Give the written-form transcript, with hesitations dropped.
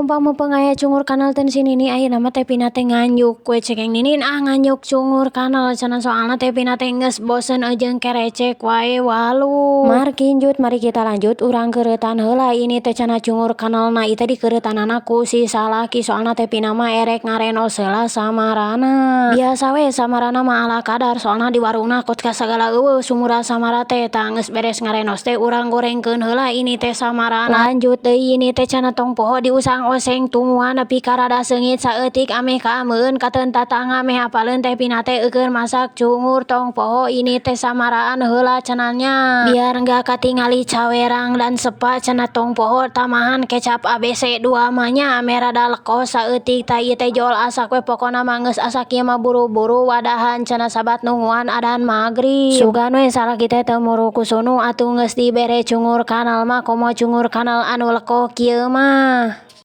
Mumpang-mumpung aya cungur kanal ten si Nini, ayeuna mah Teh Pina teh nganjuk we cengeng Ninin, ah, nganjuk cungur kanal cenah, soalna Teh Pina teh geus bosen jeung kerecek wae walu. Markinjut, mari kita lanjut, urang keureutan heula ini teh cenah cungur kanalna. Ieu teh dikeureutanana ku si salaki, soalna Teh Pina mah erek ngarenos heula samarana. Biasa we samarana mah ala kadar, soalna di warungna kot ka sagala eueuh sumuran samara teh. Tah, geus beres ngarenos teh urang gorengkeun heula ini teh samarana. Lanjut deui, ini teh cenah tong poho diusang oseng tunguan nepi ka rada seungit saeutik ameh kaameun kateun tatangga meh apaleun Teh Pina teh eukeun masak cungur. Tong poho ini teh samaraan heula cenah nya, biar enggak katingali cawerang dan sepa cenah. Tong poho tambahan kecap ABC 2 mah nya, ameh rada lekos saeutik. Tah, ieu teh jol asak we, pokona mah geus asak ieu mah buru-buru wadahan cenah, sabat nungguan adan magrib. Sugan we salaki teh teu muru ku sunu atuh geus dibere cungur kanal mah, komo cungur kanal anu lekoh kieu mah.